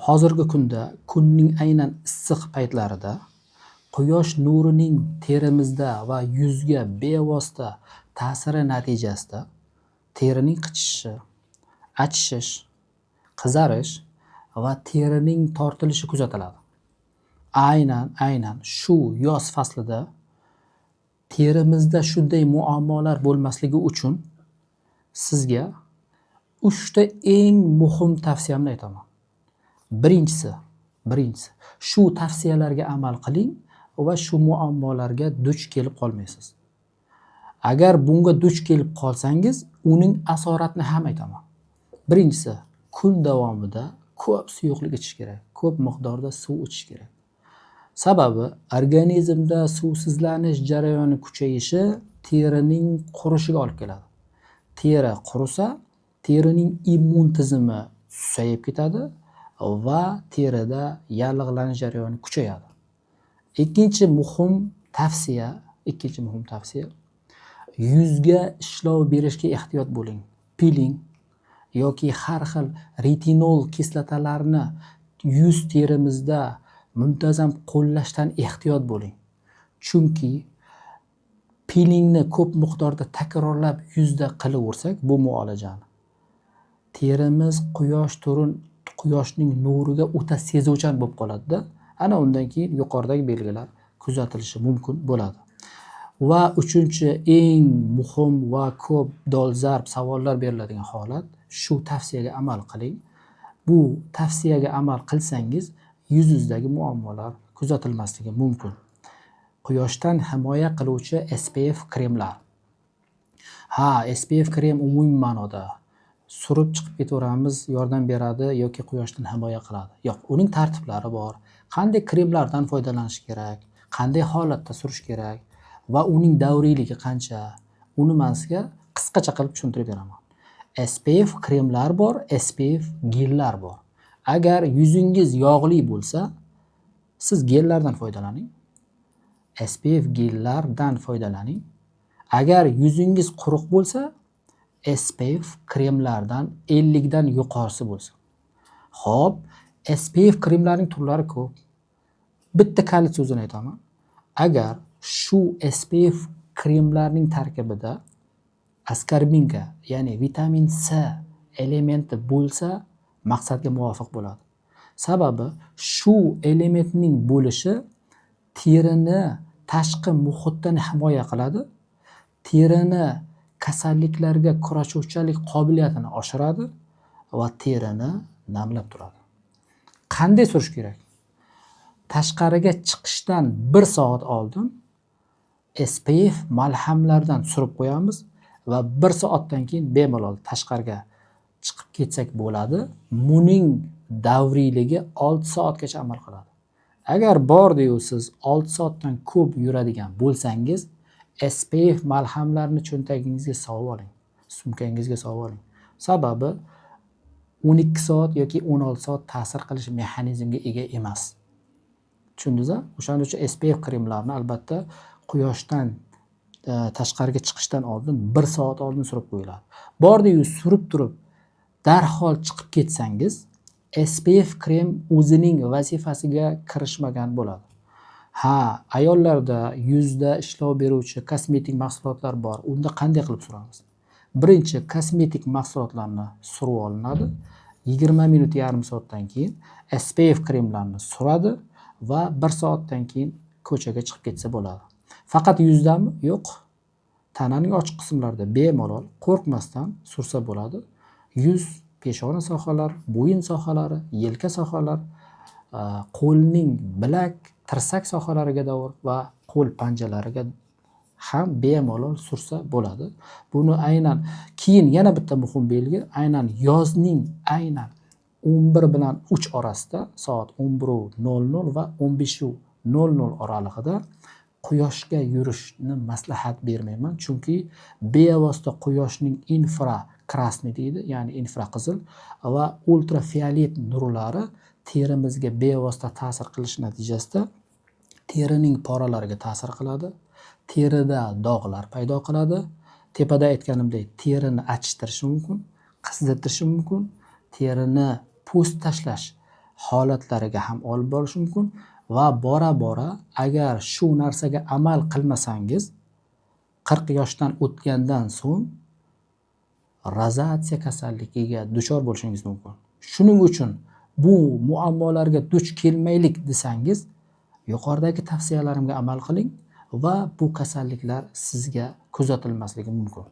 Hozirgi kunda kunning aynan issiq paytlarida quyosh nurining terimizda va yuzga bevosita ta'siri natijasida terining qichishishi, achishish, qizarish va terining tortilishi kuzatiladi. Aynan shu yoz faslida terimizda shunday muammolar bo'lmasligi uchun sizga 3 ta eng muhim tavsiyamni aytaman. Birinchisi shu tavsiyalarga amal qiling va shu muammolarga duch kelib qolmaysiz. Agar bunga duch kelib qolsangiz, uning asoratini ham aytaman. Birinchisi, kun davomida ko'p suyuqlik ichish kerak, ko'p miqdorda suv ichish kerak. Sababi organizmda suvsizlanish jarayoni kuchayishi terining qurishiga olib keladi. Teri qurisa, terining immun tizimi susayib ketadi va terida yallig'lanish jarayoni kuchayadi. Ikkinchi muhim tavsiya yuzga ishlov berishga ehtiyot bo'ling. Piling yoki har xil retinol kislotalarni yuz terimizda muntazam qo'llashdan ehtiyot bo'ling. Chunki pilingni ko'p miqdorda takrorlab yuzda qilaversak bu muolajani, terimiz quyoshning nuriga o'ta sezuvchan bo'lib qoladi-da. Ana undan keyin yuqoridagi belgilar kuzatilishi mumkin bo'ladi. Va uchinchi eng muhim va ko'p dolzarb savollar beriladigan holat, shu tavsiyaga amal qiling. Bu tavsiyaga amal qilsangiz, yuzingizdagi muammolar kuzatilmasligi mumkin. Quyoshdan himoya qiluvchi SPF kremlar. Ha, SPF krem umumiy ma'noda surib chiqib ketaveramiz, yordam beradi yoki quyoshdan himoya qiladi. Yo'q, uning tartiblari bor. Qanday kremlardan foydalanish kerak, qanday holatda surish kerak va uning davriyligi qancha, uni men sizga qisqacha qilib tushuntirib beraman. SPF kremlar bor, SPF gellar bor. Agar yuzingiz yog'li bo'lsa, siz gellardan foydalaning. SPF gellardan foydalaning. Agar yuzingiz quruq bo'lsa, SPF kremlardan 50 dan yuqorisi bo'lsin. Xo'p, SPF kremlarning turlari ko'p. Bitta kalit so'zini aytaman. Agar shu SPF kremlarning tarkibida askorbinka, ya'ni vitamin C elementi bo'lsa, maqsadga muvofiq bo'ladi. Sababi shu elementning bo'lishi terini tashqi muhitdan himoya qiladi, terini kasalliklarga kurashuvchanlik qobiliyatini oshiradi va terini namlab turadi. Qanday surish kerak? Tashqariga chiqishdan 1 soat oldin SPF malhamlardan surib qo'yamiz va 1 soatdan keyin bemalol tashqariga chiqib ketsak bo'ladi. Buning davriyligi 6 soatgacha amal qiladi. Agar bordi-yu siz 6 soatdan ko'p yuradigan bo'lsangiz, SPF malhamlarni cho'ntagingizga solib oling, sumkangizga solib oling. Sababi 12 soat yoki 16 soat ta'sir qilish mexanizmiga ega emas. Tushundingiz-a? O'shaning uchun SPF kremlarni albatta quyoshdan tashqariga chiqishdan oldin 1 soat oldin surib qo'yiladi. Bordi-yu surib turib darhol chiqib ketsangiz, SPF krem o'zining vazifasiga kirishmagan bo'ladi. Ha, ayollarda yuzda ishlov beruvchi kosmetik mahsulotlar bor. Unda qanday qilib suramiz? Birinchi kosmetik mahsulotlarni surib olinadi. 20 minut yarim soatdan keyin SPF kremlarni suradi va 1 soatdan keyin ko'chaga chiqib ketsa bo'ladi. Faqat yuzdami? Yo'q. Tananing ochiq qismlarida bemalol qo'rqmasdan sursa bo'ladi. Yuz, peshona sohalari, bo'yin sohalari, yelka sohalari, qo'lning bilak, tirsak sohalariga davr va qo'l panjalariga ham bemalol sursa bo'ladi. Buni aynan keyin yana bitta muhim belgi, aynan yozning aynan 11 bilan 3 orasida soat 11:00 va 15:00 oralig'ida quyoshga yurishni maslahat bermayman, chunki bevosita quyoshning infra krasniy deydi, ya'ni infraqizil va ultrafiolet nurlari terimizga bevosita ta'sir qilish natijasida terining poralariga ta'sir qiladi, terida dog'lar paydo qiladi. Tepada aytganimdek, terini achishtirishi mumkin, qizdirtirishi mumkin, terini po'st tashlash holatlariga ham olib borishi mumkin va bora bora agar shu narsaga amal qilmasangiz, 40 yoshdan o'tgandan so'ng rozatsiya kasalligiga duchor bo'lishingiz mumkin. Shuning uchun bu muammolarga duch kelmaylik desangiz, yuqoridagi tavsiyalarimga amal qiling va bu kasalliklar sizga kuzatilmasligi mumkin.